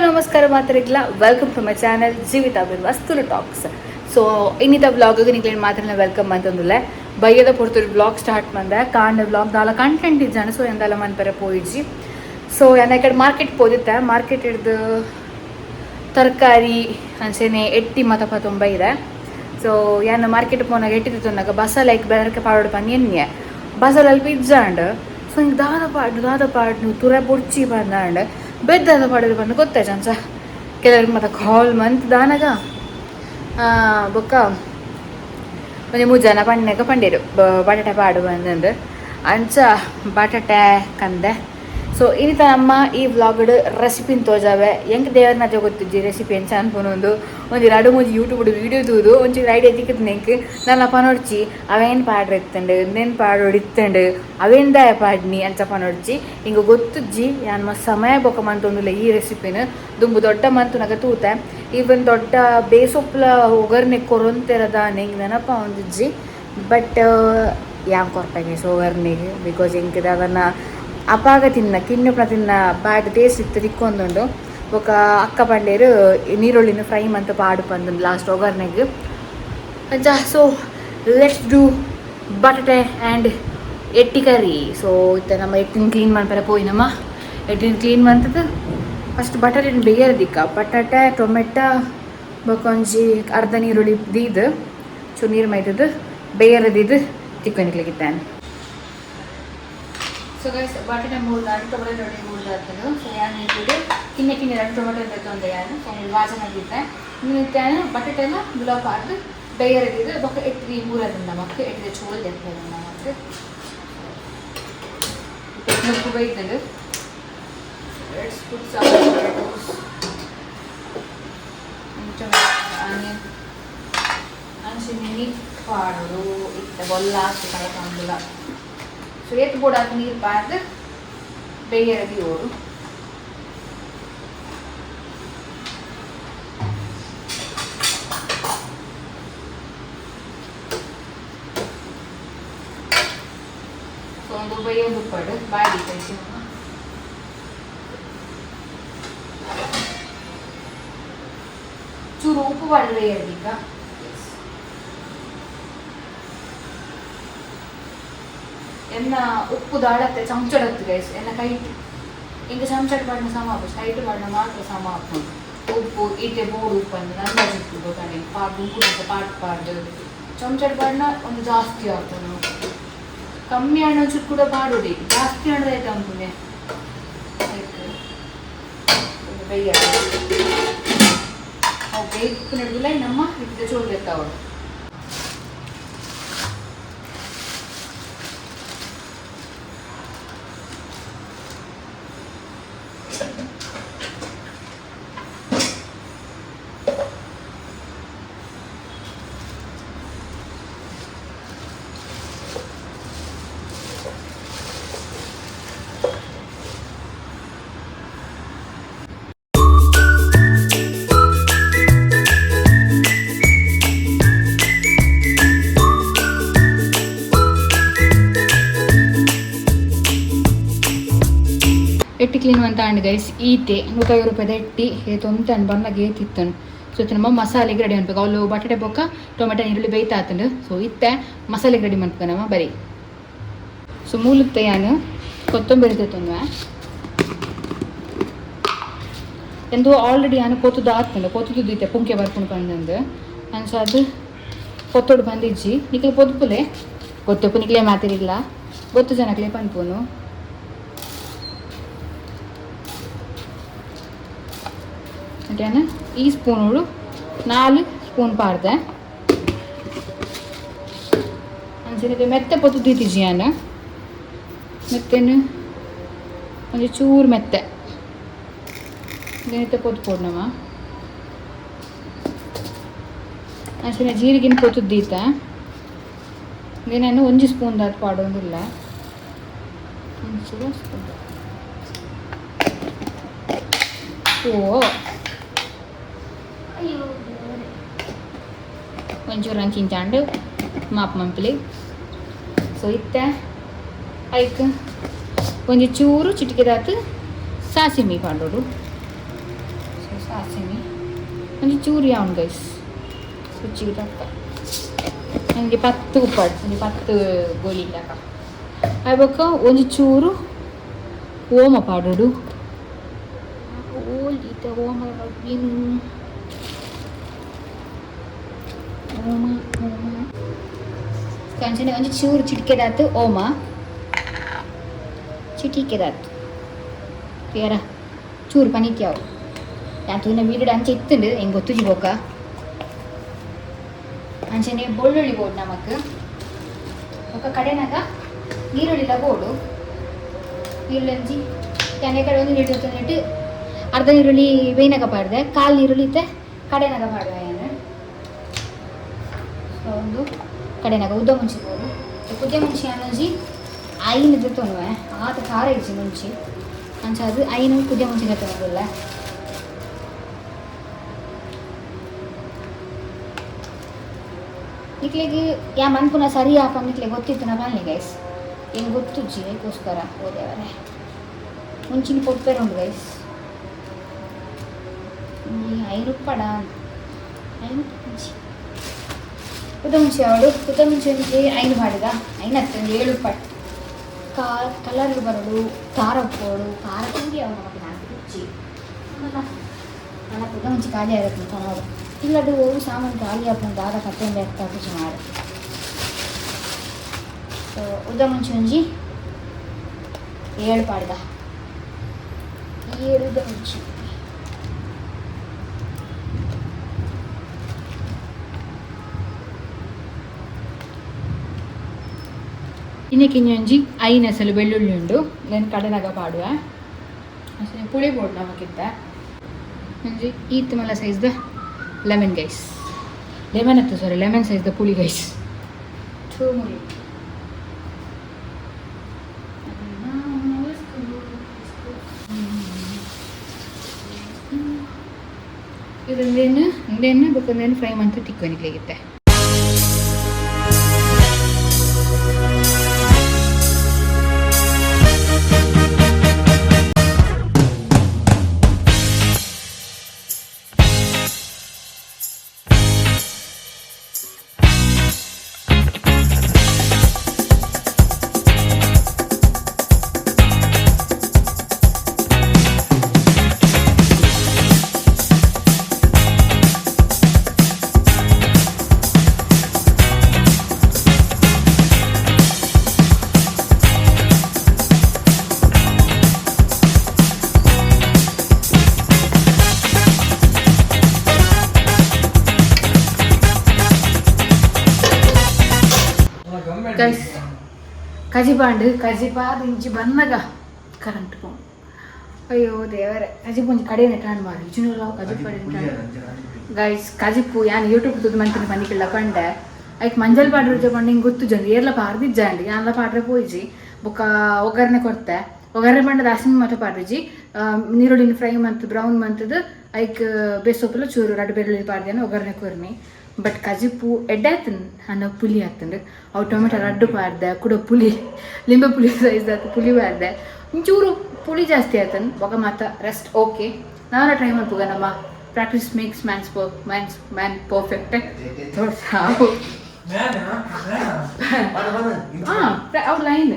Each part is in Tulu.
ನಮಸ್ಕಾರ ಮಾತ್ರಿಗ್ಲ. Welcome to my channel Jeevitha Birvas Tulu talks. So ಇನ್ನಿತ ವ್ಲಾಗ್ ನಿಕ್ಲೇನ್ ಮಾತ್ರ welcome ಅಂತಂದುಲ್ಲೆ. ಬಯ್ಯದ ಪೊರ್ತುರು ವ್ಲಾಗ್ ಸ್ಟಾರ್ಟ್ ಮಂದೆ. ಕಾಂಡ ವ್ಲಾಗ್ ದಾಲ ಕಂಟೆಂಟ್ ಇಜ್ಜಾಂಡ್. ಸೊ ಎಂದಾಲ ಮನ್ಪೆರೆ ಪೋಯಿಜಿ. ಸೊ ಯಾನ್ ಕಡೆ ಮಾರ್ಕೆಟ್ ಪೋದಿತ್ತೆ. ಮಾರ್ಕೆಟ್ ಹಿಡ್ದು ತರಕಾರಿ ಅಂಚೆನೆ ಎಟ್ಟಿ ಮತ ತುಂಬ ಇದೆ. ಸೊ ಯಾನ್ ಮಾರ್ಕೆಟ್ ಪೋನಾಗ ಎಟ್ಟಿ ತೊನ್ನಾಗ ಬಸಲ್ ಐಕ್ ಬೆರಕೆ ಪಾಡೋಡು ಪನ್ನಿ ಎನ್ನಿಯೆ. ಬಸಲ್ ಅಲ್ಪ ಇಜ್ಜಾಂಡ್. ಸೊ ಹಿಂಗೆ ದಾದ ಪಾಡು, ದಾದ ಪಾಡ್ನು, ತುರೆ ಬೊಡ್ಚಿ ಬಂದಾಂಡ್. ಬೆದ್ದಾದ ಪಾಡೋದು ಬಂದು ಗೊತ್ತಾಯ್ತು ಅಂಚ. ಕೆಲವ್ರಿಗೆ ಮತ್ತೆ ಕಾಲ್ ಮಂತ್ ದಾನಗ ಬೊಕ್ಕ ಒಂಜಿ ಮೂಜಿ ಜನ ಪಣ್ಣೆಗ ಪಂಡೇರು ಬಟಾಟೆ ಪಾಡು ಬಂದಂದು. ಅಂಚ ಬಟಾಟೆ ಕಂದೆ. ಸೊ ಇನ್ನಿತ ನಮ್ಮ ಈ ವ್ಲಾಗ್ಡ್ ರೆಸಿಪಿನ ತೋಜಾವೆ. ಎಂಕ್ ದೇವರನ ಗೊತ್ತಿಜ್ಜಿ ರೆಸಿಪಿ ಎಂಚ ಅನ್ಪುನೊಂದು. ಒಂಜಿ ರಡು ಮೂಜಿ ಯೂಟ್ಯೂಬ್ ವೀಡಿಯೋ ತೂದು ಒಂಜಿ ಐಡಿಯಾ ತಿಕ್ಕುದು ಎಂಕ್. ನನ್ನ ಪನೊಡ್ಚಿ ಅವೇನು ಪಾಡ್ರೆ ಇತ್ತಂಡು, ಇಂದೇನು ಪಾಡೋಡು ಇತ್ತಂಡು, ಅವೇನ್ ದಾಯ ಪಾಡ್ನಿ ಅಂಚ ಪನೊಡ್ಚಿ. ಹಿಂಗೆ ಗೊತ್ತುಜ್ಜಿ. ಯಾನ್ ಮಸ್ತ್ ಸಮಯ ಬೊಕ್ಕ ಮಂತೊಂದುಲ್ಲ ಈ ರೆಸಿಪಿನ. ದುಂಬು ದೊಡ್ಡ ಮಂತುನಗ ತೂತೆ. ಈವನ್ ದೊಡ್ಡ ಬೇಸೊಪ್ಲ ಒಗ್ಗರ್ಣೆ ಕೊರೊಂತೆರದ ಎಂಕ್ ನೆನಪ ಒಂದಿಜ್ಜಿ. ಬಟ್ ಯಾನ್ ಕೊರ್ಪೆಗೆ ಒಗ್ಗರ್ಣೆಗೆ, because ಎಂಕ್ ಅದನ್ನ ಅಪಾಗ ತಿನ್ನ ಕಿನ್ನುಪ್ನ ತಿನ್ನ ಬ್ಯಾಡ್ ಟೇಸ್ಟ್ ಇತ್ತು ತಿಕ್ಕೊಂದುಂಡು. ಬೊಕ ಅಕ್ಕ ಪಂಡೇರು ನೀರುಳ್ಳಿನ ಫ್ರೈ ಮಂತ ಪಾಡು ಪಂದು ಲಾಸ್ಟ್ ಒಗ್ಗರ್ಣೆಗ್ ಅಂಚ. ಸೊ let's do ಬಟಾಟೆ ಆ್ಯಂಡ್ ಎಟ್ಟಿ ಕರಿ. ಸೊ ಇತ್ತೆ ನಮ್ಮ ಎಟ್ಟಿನ ಕ್ಲೀನ್ ಮನ್ಪೆರೆ ಪೋಯಿನಮ್ಮ. ಎಟ್ಟಿನ ಕ್ಲೀನ್ ಮಂತದ್ದು ಫಸ್ಟ್ ಬಟಾಟೆನ್ ಬೇಯರ ದಿಕ್ಕ. ಬಟಾಟೆ, ಟೊಮೆಟೊ ಬೊಕ ಒಂಜಿ ಅರ್ಧ ನೀರುಳ್ಳಿ ದೀದ್, ಸೊ ನೀರು ಮೈತದ್ದು ಬೇಯರ ದೀದ್ ತಿಕ್ಕೊಂಡಿಕ್ಲಿಕ್ಕಿತ್ತಾನೆ. ಸೊ ಗೈಸ್, ಬಟಾಟೆ ಮೂರ್ದು, ಟೊಮೆಟೊ ನೋಡಿ ಮೂರ್ದು ಆಗ್ತದೆ. ಸೊ ಯಾನ್ ಇಟ್ಟಿದ್ದು ಕಿನ್ನೆ ಕಿನ್ನೆ ಎರಡು ಟೊಮೆಟೊ ಬೇಕು ಯಾನು. ಸೊ ವಾಸನ ಆಗಿದ್ದೆ ಇನ್ನು ಬಟಾಟೆನ ಗುಲಾಬ್ ಪಾಡ್ದು ಬೇಯರದಿದ್ದು. ಬೊಕ್ಕ ಎಟ್ಟಿ ಮೂರದಿಂದ ಮಕ್ಕ ಎಟ್ಟಿದ ಚೋಲ್ ದೆಪ್ಪದ ಮಕ್ಕ ನುಪ್ಪು ಬೈತಂಡು. Let's put some tomatoes, tomato, onion. ಅಂಚನೆ ನೀರು ಪಾಡೋದು ಇತ್ತ ಬೊಲ್ಲ ಕಲಕಂಬುಲ. ಸೊ ಏತ್ ಬೋಡಾತ್ ನೀರು ಪಾಡ್ದು ಬೇಯರದಿ ಓಡು. ಸೊ ಒಂದು ಬೇಯೊಂದು ಉಪ್ಪಡು ಬಾಡಿ ಕೈಸಿ. ಚೂರು ಉಪ್ಪು ಪಾಡ್ದು ಬೇಯರದೀಗ. ಎನ್ನ ಉಪ್ಪು ದಾಳತ್ತೆ ಚಮಚಡತ್ತು ಗೈಸ್ ಎನ್ನ ಕೈಟ್. ಇಂಕ ಚಮಚಡ್ ಪಾಡಿನ ಸಮ ಆಪುಜಿ, ಕೈಟ್ ಪಾಡಿನ ಮಾತ್ರ ಸಮ ಆಪುಂಡು. ಉಪ್ಪು ಈತೆ ಬೋಡು ಉಪ್ಪು ಅಂದ್ ಅಂದಾಜು ಉಪ್ಪು ಗೊತ್ತಾಂಡ. ಪಾಡ್ದು ಉಪ್ಪು ಪಾಡ್ ಪಾಡ್ದು ಚಮಚಡ್ ಪಾಡಿನ ಒಂದು ಜಾಸ್ತಿ ಆಪುಂಡು. ಕಮ್ಮಿ ಆಂಡ ಒಂಚೂರು ಕೂಡ ಪಾಡೋಡಿ, ಜಾಸ್ತಿ ಆಂಡ ಆಯ್ತು ಅಂಪುನೆ. ಬೇಯ ಅವು ಬೇಯ್ತು ನಡುವಿಲ್ಲ ನಮ್ಮ ಇಟ್ಟಿದ ಚೋಳು ಎತ್ತಾವಳು. ಎಟ್ಟಿ ಕ್ಲೀನ್ ಅಂತ ಅಂಡ್ ಗೈಸ್, ಈತೆ 150 ರೂಪಾಯಿದ ಎಟ್ಟಿ ಏತೊಂತಂಡು ಬನ್ನಗ ಏತಿತ್ತನು. ಸೊ ಇತ್ತೆ ನಮ್ಮ ಮಸಾಲೆಗೆ ರೆಡಿ ಮನ್ಪುಗ. ಅವ್ಲು ಬಟಾಟೆ ಬೊಕ್ಕ ಟೊಮೆಟೊ ಈರುಳ್ಳಿ ಬೇಯ್ತಾತಂಡು. ಸೊ ಇತ್ತೆ ಮಸಾಲೆಗೆ ರೆಡಿ ಮನ್ಪುಗ ನಮ್ಮ ಬರಿ. ಸೊ ಮೂಲತ್ತೆ ಯಾನು ಕೊತ್ತಂಬರಿ ತೆತ್ತೊಂದುವೆ. ಎಂದು ಆಲ್ರೆಡಿ ಯಾನು ಪೊತ್ತುದು ಆತ್ಮಂಡು ಪೊತ್ತುದು ಇತ್ತೆ ಪುಂಕೆ ಬರ್ಕೊಂಡು ಬಂದಂದು. ಅಂಚ ಅದು ಪೊತ್ತೊಡು ಬಂದಿಜ್ಜಿ. ನಿಕ್ಲೆ ಪೊದುಪುಲೆ ಗೊತ್ತಪ್ಪು, ನಿಕ್ಲೆ ಮಾತಿರಿಲ್ಲ ಗೊತ್ತು ಜನಕ್ಲೆ ಪನ್ಪುನು. ಯಾನು ಈ ಸ್ಪೂನುಡು 4 ಸ್ಪೂನ್ ಪಾಡ್ದೆ. ಅಂಚನೆ ಮೆತ್ತೆ ಪೊತ್ತು ದೀತಿಜಿ ಯಾನು. ಮೆತ್ತೆನು ಒಂಜಿ ಚೂರು ಮೆತ್ತೆ ಮೆತ್ತೆ ಪೊತ್ತು ಪೋಡ್ನವ. ಅಂಚನೆ ಜೀರಿಗೆನ ಪೊತ್ತು ದೀತ. ನಾನು ಒಂಜಿ ಸ್ಪೂನ್ ದಾತ್ ಪಾಡೊಂದುಲ್ಲ, ಒಂಚೂರು ಸ್ಪೂನ್. ಓ, ಒಂಚೂರು ಅಂಚಿಂಚಾಂಡು ಮಾಪ್ ಮಂಪ್ಲಿ. ಸೊ ಇತ್ತೆ ಐಕ್ ಒಂಜಿ ಚೂರು ಚಿಟಿಕೆದಾತ್ ಸಾಸಿಮಿ ಪಾಡೋಡು. ಸಾಸಿಮಿ ಒಂಜಿ ಚೂರಿ ಅವನು ಗೈಸ್ ಸುಚ್ಚಿಗೆ ತಕ್ಕ ನನಗೆ 10 ಉಪ್ಪಾಡು ಒಂಜಿ 10 ಗೋಲಿ ಇಲ್ಲಕ ಆಯ್ಬೊಕ್ಕ ಒಂಜಿ ಚೂರು ಓಮ ಪಾಡೋಡು ಓಲ್ ಈತ ಓಮ ಏನು ಓಮ ಓಮ ಕಂಚನೆ ಒಂಜಿ ಚೂರು ಚಿಟಿಕೆದಾತು ಓಮ ಚಿಟಿಕೆದಾತು ಬೇರ ಚೂರು ಪನಿಕ್ಯಾವು ಯಾನ್ ತೂನ ವೀಡಿಯೋಡ್ ಅಂಚೆ ಇತ್ತುಂಡು ಎಂಗ್ ಗೊತ್ತುಜಿ ಬೋಕ ಅಂಚನೆ ಬೆಳ್ಳುಳ್ಳಿ ಬೋಡು ನಮಕ್ ಬೊಕ ಕಡೆನಾಗ ನೀರುಳ್ಳಿಲ ಬೋಡು ನೀರುಳ್ಳಿ ಅಂಚಿ ಯಾನ್ ಕಡೆ ಒಂದು ನೀರು ತಂದಿಟ್ಟು ಅರ್ಧ ನೀರುಳ್ಳಿ ಬೇಯ್ನಾಗ ಪಾಡ್ದೆ ಕಾಲು ನೀರುಳ್ಳಿ ಇತ್ತೆ ಕಡೆನಾಗ ಪಾಡುವ ಯಾನ್ ಸೊ ಒಂದು ಕಡೆನಾಗ ಉದ್ದ ಮುಂಚಿ ಬೋಡು ಉದ್ದ ಮುಂಚಿ ಅನ್ನೊಂಜಿ ಐನ್ ದೆತ್ತೊನುವೆ ಆತ ಖಾರ ಇಜ್ಜಿ ಮುಂಚಿ ಅಂಚ ಅದು ಐನು ಕುದ್ಯ ಮುಂಚಿ ದೆತ್ತೊನುಲ್ಲ ನಿಕ್ಲೆಗ್ ಯಾ ಮನ್ಪುನ ಸರಿ ಆಪ ನಿಕ್ಲೆ ಗೊತ್ತಿತ್ತು ನಾ ಪನ್ಲೆ ಗೈಸ್ ಎಂಗ್ ಗೊತ್ತುಜ್ಜಿ ಐಕೋಸ್ಕರ ಓದೇವರೆ ಮುಂಚಿನ ಪೊಪ್ಪೆರ್ ಉಂಡು ಗೈಸ್ ಐನು ಉಪ್ಪಡ ಐನು ಮುಂಚಿ ಉದ್ದ ಮುಂಚಿ ಅವಳು ಉದ್ದ ಮುಂಚಿ ಒಂಜಿ ಐನು ಪಾಡಿದ ಐನು ಅತ್ತೆ ಒಂಜಿ ಏಳು ಉಪ್ಪಡ್ ಕಾ ಕಲರ್ ಬರೋಡು ಖಾರ ಉಪ್ಪೋಡು ಖಾರ ತಿಂಡಿ ಅವು ನಮಗೆ ನಾಲ್ಕು ರುಚಿ ನನಗೆ ಉದ್ದ ಮುಂಚಿ ಖಾಲಿ ಆಗುತ್ತೆ ಕೊನೋಡು ಇಲ್ಲಡು ಅವು ಸಾಮಾನು ಖಾಲಿ ಆಪುಂಡು ದಾದ ಕಟ್ಟೆಂಬೆ ಆಗ್ತಾ ಸುಮಾರು. ಸೊ ಉದ್ದ ಮುಂಚಿ ಒಂಜಿ ಏಳು ಪಾಡ್ದ ಏಳು ಉದ್ದ ಮುಂಚಿ. ಇನ್ನಕ್ಕಿಂಜಿ ಐನ್ ಎಸಲು ಬೆಳ್ಳುಳ್ಳಿ ಉಂಡು then ಕಡೆನಾಗ ಪಾಡುವೆ ಅಷ್ಟೇ ಪುಳಿ ಬೋಡು ನಮಕಿತ್ತ ಒಂಜಿ ಈತ್ ಮಲ್ಲ ಸೈಜ್ದ lemon guys lemon ಅತ್ತು ಸಾರಿ ಲೆಮನ್ ಸೈಜ್ದ ಪುಳಿ ಗೈಸ್ ಥೂ ಮುರಿ. ಇದೊಂದೇನು ಇಂದೇನು ಬೊಕ್ಕೊಂದೇನು ಫ್ರೈ ಮಂತ ತಿಕ್ಕೊನಿಕ್ಲಿಗಿತ್ತೆ. ಗೈಸ್ ಕಜಿಪಾಂಡು ಕಜಿಪಾದ ಇಂಚಿ ಬಂದಾಗ ಕರೆಂಟ್ ಪೋ ಅಯ್ಯೋ ದೇವರೇ ಕಜಿಪು ಒಂಜಿ ಕಡೆನೆ ಟರ್ನ್ ಮಾಡಿ ಇಜ್ಜಿನೂರ ಕಜಿಪು ಗೈಸ್ ಕಜಿಪು ಯಾನ್ ಯೂಟ್ಯೂಬ್ ತುದು ಮಂತಿನ ಪನಿಕಿಲ್ಲ ಪಂಡೆ ಐಕ್ ಮಂಜಲ್ ಪಾಡ್ರ ಪಂಡೆ ಹಿಂಗೆ ಗೊತ್ತು ಜನ ಏರ್ಲ ಪಾರ್ದಿಜ್ಜಾಂಡಿ ಯಾನ್ಲ ಪಾಡ್ರೆ ಪೋಯಿಜಿ ಬೊಕ್ಕ ಒಗ್ಗರಣೆ ಕೊರ್ತೆ ಒಗ್ಗರಣೆ ಪಂಡದ ಹಸಿಮಿ ಮಾತ ಪಾಡ್ರಿಜಿ ನೀರುಳ್ಳಿನ ಫ್ರೈ ಮಂತ್ ಬ್ರೌನ್ ಮಂತದ ಐಕ್ ಬೇಸೊಪ್ಪುಲ ಚೂರು ರಡ್ಡು ಬೆಳ್ಳುಳ್ಳಿ ಪಾಡ್ದೇನ ಒಗ್ಗರಣೆ ಕೊರ್ನಿ ಬಟ್ ಕಜಿಪು ಎಡ್ಡೆ ಆತನ್ ಅನ್ನ ಪುಲಿ ಆತಂಡು ಅವು ಟೊಮೆಟೊ ರಡ್ಡು ಪಾಡ್ದೆ ಕುಡ ಪುಲಿ ಲಿಂಬೆ ಪುಲಿ ಸೈಜ್ ಆತು ಪುಲಿ ಪಾಡ್ದೆ ಒಂಚೂರು ಪುಳಿ ಜಾಸ್ತಿ ಆತನ್ ಬೊಕ ಮಾತ ರೆಸ್ಟ್ ಓಕೆ ನಾನು ಟ್ರೈ ಮಲ್ಪುಗ ನಮ್ಮ practice makes man's man's man perfect. ಹಾಂ ಅವ್ರ ಲೈನ್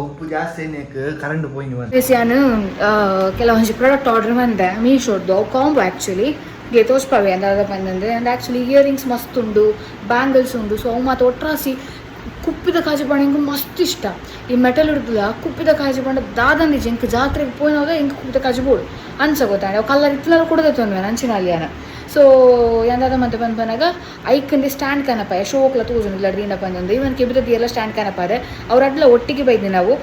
ಉಪ್ಪು ಜಾಸ್ತಿ ಕರೆಂಟ್ ಪೋಯಿನ. ನಾನು ಕೆಲವೊಂಜಿ ಪ್ರಾಡಕ್ಟ್ ಆರ್ಡರ್ ಬಂದೆ ಮೀಶೋಡ್ದು ಅವು ಕಾಂಬೋ ಆ್ಯಕ್ಚುಲಿ ಗೆ ತೋಜ್ಪಾವೆ ಅಂದಾದ ಬಂದಂದ್ರೆ and actually earrings ಮಸ್ತ್ ಉಂಡು ಬ್ಯಾಂಗಲ್ಸ್ ಉಂಡು. ಸೊ ಅವು ಮಾತ ಒಟ್ರಾಸಿ ಕುಪ್ಪಿದ ಕಾಜು ಪಂಡ ಎಂಕ್ ಮಸ್ತ್ ಇಷ್ಟ. ಈ ಮೆಟಲ್ ಇರ್ತದ ಕುಪ್ಪಿದ ಕಾಜು ಪಂಡ ದಾದಂದಿಜಿ ಎಂಕ್ ಜಾತ್ರೆಗೆ ಪೋಯಿನಾಗ ಎಂಕ್ ಕುಪ್ಪಿದ ಕಾಜು ಬೋಡು ಅನ್ಸ ಗೊತ್ತಾಂಡ ಅವು ಕಲ್ಲರ್ ಇತ್ತಲಾರ ಕೊಡದೆ ತೊಂದರೆ ಅಂಚಿನ ಅಲ್ಲಿಯಾನ. ಸೊ ಎಂದಾದ ಮತ್ತೆ ಬಂದ್ ಬಂದಾಗ ಐಕಂದಿ ಸ್ಟ್ಯಾಂಡ್ ಕನಪ ಶೋಕ್ಲ ತೋಜುಂಡು ಇಲ್ಲ ದೀಂಡ ಬಂದಂದು ಇವನ್ ಕೆಬಿತದ ಎಲ್ಲ ಸ್ಟ್ಯಾಂಡ್ ಕನಪ ಅದೇ ಅವ್ರ ಅಡ್ಲ ಒಟ್ಟಿಗೆ ಬೈದ್ನಿ ನಾವು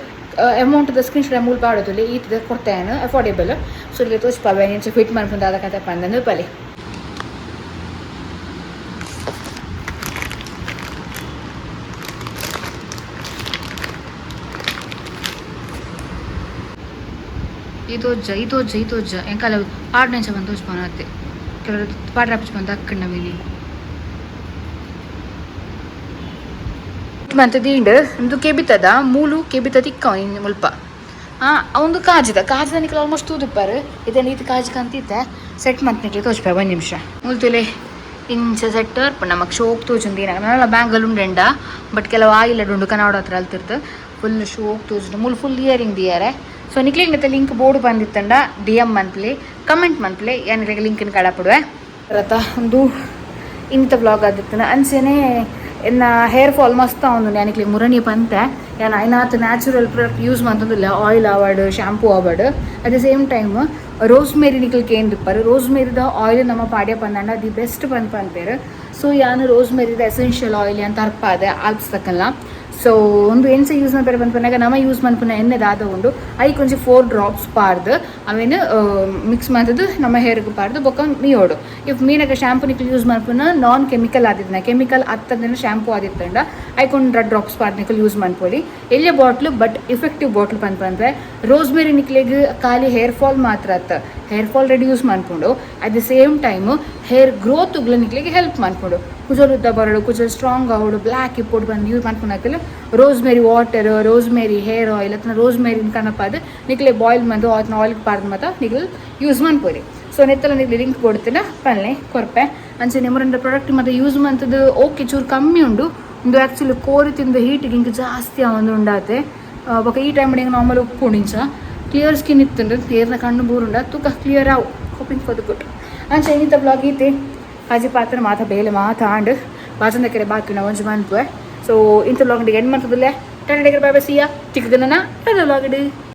ಅಮೌಂಟ್ದ ಸ್ಕ್ರೀನ್ ಶಾಟ್ ಮೂಲ ಪಾಡೋದಿಲ್ಲ ಈತದ ಕೊಡ್ತೇನೆ ಅಫೋರ್ಡೆಬಲ್. ಸೊ ಇಲ್ಲಿ ತೋಚ್ಪಾವೆ ನೀನು ಫಿಟ್ ಮಾಡ್ಕೊಂಡು ಆದ ಕತೆ ಬಂದಂದು ಬಲಿ ಇದೊಜ್ಜ ಇದೊಜ್ಜ ಇದೊಜ್ಜ ಎಂಕಾಲ ಪಾಡ್ನೆಂಚ ಬಂದು ತೋಚ್ಪಾನ ಅತ್ತೆ ಕೆಲವರು ಪಾಡ್ರಾಪಿಚ್ ಬಂದು ಅಕ್ಕಂಡ ಮೀನಿ ಮಂತ ದಿಂಡ್ ಇಂದು ಕೆಬಿತದ ಮೂಲು ಕೆಬಿತ ತಿಕ್ಕ ಮುಲ್ಪ. ಒಂದು ಕಾಜಿದ ಕಾಜಿದ ನಿಕ್ಲು ಆಲ್ಮೋಸ್ಟ್ ತೂದುಪ್ಪಾರು. ಇದನ್ನ ಈತ್ ಕಾಜಿ ಕಂತಿತ್ತೆ ಸೆಟ್ ಮಂತ್ ತೋಜ್ಪೆ. ಒಂದು ನಿಮಿಷ ಮುಲ್ತುಲೆ. ಇಂಚ ಸೆಟ್ ಬರ್ಪುಂಡು ನಮಕ್. ಶೋಕ್ ತೋಜುಂಡು. ನನಲ ಬ್ಯಾಂಗಲ್ ಉಂಡೆಂಡ, ಬಟ್ ಕೆಲವು ಆಯಿಲ್ ಉಂಡು ಕನ್ನಡ ಹತ್ರ ಅಲ್ತಿರ್ತು. ಫುಲ್ ಶೋಕ್ ತೋಜುಂಡು. ಮೂಲು ಫುಲ್ ಇಯರಿಂಗ್ ದಿಯರೆ. ಸೊ ನಿಕ್ಲೆಗ್ ನೆತ್ತ ಲಿಂಕ್ ಬೋರ್ಡ್ ಬಂದಿತ್ತಂಡ ಡಿಎಮ್ ಮನ್ಪ್ಲೆ, ಕಮೆಂಟ್ ಮನ್ಪ್ಲೆ. ಯಾನಿಗೆ ಲಿಂಕ್ನ ಕಡಪಡುವೆ ರಥ. ಒಂದು ಇಂಥ ವ್ಲಾಗ್ ಆದಿತ್ತನ. ಅಂಚೆನೆ ಎನ್ನ ಹೇರ್ ಫಾಲ್ ಮಸ್ತ್ ಒಂದು ಯಾನಿಕ್ಲೆ ಮುರಣಿ ಪಂತೆ. ಯಾನ್ ಐನಾತ್ natural product use ಮಂತೊಂದಿಲ್ಲ, oil ಆವಡ್, ಶಾಂಪೂ ಆವಡ್. At the same time rosemary ನಿಕಲ್ ಕೇಂದಿಪ್ಪರು. Rose ಮೇರಿದ oil ನಮ್ಮ ಪಾಡ್ಯ ಪಂದಂಡ the best ಪಂದ್ ಪನ್ಪೇರು. ಸೊ ಯಾನು ರೋಸ್ ಮೇರಿದ ಎಸೆನ್ಷಿಯಲ್ ಆಯಿಲ್ ಅಂತ ಅರ್ಪಾದೆ ಆಲ್ಪ್ಸ್ ತಕಲ್ಲ. ಸೊ ಒಂದು ಎಂಚ ಯೂಸ್ ಮನ್ಪೆರೆ ಪನ್ಪುನಾಗ, ನಮ ಯೂಸ್ ಮನ್ಪುನ ಎಣ್ಣೆ ದಾದ ಉಂಡು, ಐಕ್ ಒಂಜಿ 4 ಡ್ರಾಪ್ಸ್ ಪಾರ್ದು, ಅವೇನು ಮಿಕ್ಸ್ ಮಂತದ್ದು ನಮ್ಮ ಹೇರ್ಗ್ ಪಾರ್ದು ಬೊಕ್ಕ ಮೀಯೋಡು. If ಮೀನಗ ಶಾಂಪೂ ನಿಕ್ಲು ಯೂಸ್ ಮನ್ಪುನ ನಾನ್ ಕೆಮಿಕಲ್ ಆದಿತ್ತಿನ, ಕೆಮಿಕಲ್ ಅತ್ತಂದಿನ ಶಾಂಪೂ ಆದಿತ್ತಂಡ ಐಕೊಂಡ್ ಡ್ರಾಪ್ಸ್ ಪಾರ್ದು ನಿಕಲ್ ಯೂಸ್ ಮನ್ಪೊಲಿ. ಎಲ್ಯ bottle but effective bottle ಪನ್ಪಂದ್ರೆ rosemary ನಿಕ್ಲೆಗ್ ಖಾಲಿ ಹೇರ್ ಫಾಲ್ ಮಾತ್ರ ಅತ್ತ, hair fall reduce ಮನ್ಪುಂಡು. At the same time hair growth ನಿಕ್ಲೆಗ್ ಹೆಲ್ಪ್ ಮನ್ಪುಂಡು. ಕುಜಲ್ ಉದ್ದ ಬರಡು, ಕುಜಲ್ ಸ್ಟ್ರಾಂಗ್ ಆವಡು, ಬ್ಲ್ಯಾಕ್ ಇಪ್ಪೊಡು ಬಂದು ಯೂಸ್ ಮನ್ಪುನಕಲ್ rosemary water, rosemary hair oil ಅಥವಾ ರೋಸ್ ಮೇರಿನ ಕನಪಾದ ನಿಕ್ಲೆ ಬಾಯ್ಲ್ ಮಂದು ಆತನ ಆಯಿಲ್ ಪಾರ್ದು ಮಾತ ನಿಕ್ಲು ಯೂಸ್ ಮನ್ಪೊಲಿ. ಸೊ ನೆತ್ತಲ ನಿಕ್ಲೆ ಲಿಂಕ್ ಕೊಡ್ತೀನಿ, ಪನ್ಲೆ ಕೊರ್ಪೆ. ಅಂಚೆ ನಿಮ್ಮರಂಡ ಪ್ರಾಡಕ್ಟ್ ಮತ್ತೆ ಯೂಸ್ ಮಂತದ್ದು ಓಕೆ, ಚೂರು ಕಮ್ಮಿ ಉಂಡು. ಒಂದು ಆ್ಯಕ್ಚುಲಿ ಕೋರಿ ತಿಂದು ಹೀಟಿಗೆ ಇಂಕ ಜಾಸ್ತಿ ಒಂದು ಉಂಡಾತೆ. ಬೊಕ ಈ ಟೈಮ್ ನಾರ್ಮಲ್ ಉಪ್ಪು ಇಂಚ ಕ್ಲಿಯರ್ ಸ್ಕಿನ್ ಇತ್ತುಂಡು. ಏರ್ನ ಕಣ್ಣು ಬೂರುಂಡ ತೂಕ ಕ್ಲಿಯರ್ ಆವು. Hoping for the good. ಅಂಚೆ ಇನ್ನಿತ ಬ್ಲಾಗ್ ಈತೆ. ಕಾಜಿ ಪಾತ್ರ ಮಾತ ಬೇಲೆ ಮಾತ ಆಂಡ್ ಬಾಜಂದ ಕೆರೆ ಬಾಕಿ ನಾವು ಒಂಜಿ ಮನ್ಪುವೆ. ಸೊ ಇಂಥ ಬ್ಲಾಗ್ ಎಂಡ್ ಮಾಡ್ತದಿಲ್ಲ. ಟಾಟಾ, ಬೈ ಬೈ, ಸಿಯಾ. ಚಿಕ್ಕದನ್ನ ಬ್ಲಾಗ್.